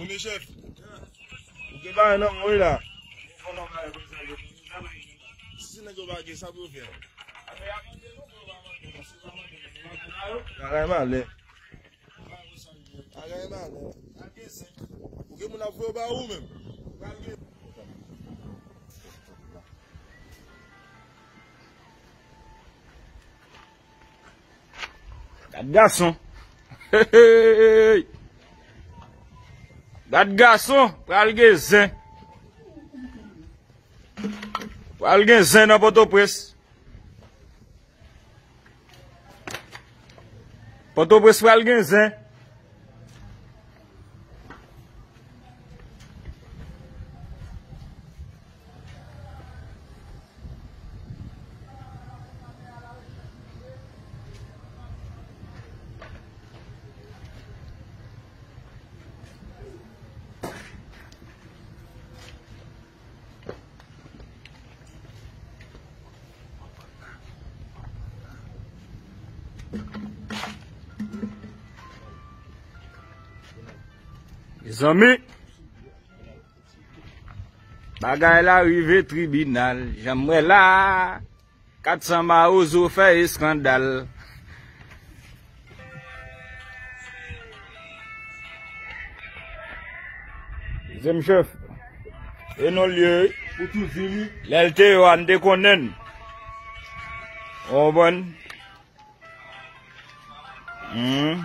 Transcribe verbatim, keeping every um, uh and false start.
Konnen chèf. Ou gen bagay nan men w la. Si nèg yo pa gen sa pou yo fè. Bagay malè. Bagay malè. Ou gen moun ap voye ba ou menm. Gad gason. Hey! Gad gason, pral gen zen. Pral gen zen nan Pòtoprens. Pòtoprens pral gen zen. Mezanmi, bagay la rive tribinal, jan m wè la. Kat san mawozo fè eskandal. Dezyèm chèf. E non l ye wi. Lè l te yo a, n te konnen l. Ou konprann? Hmm.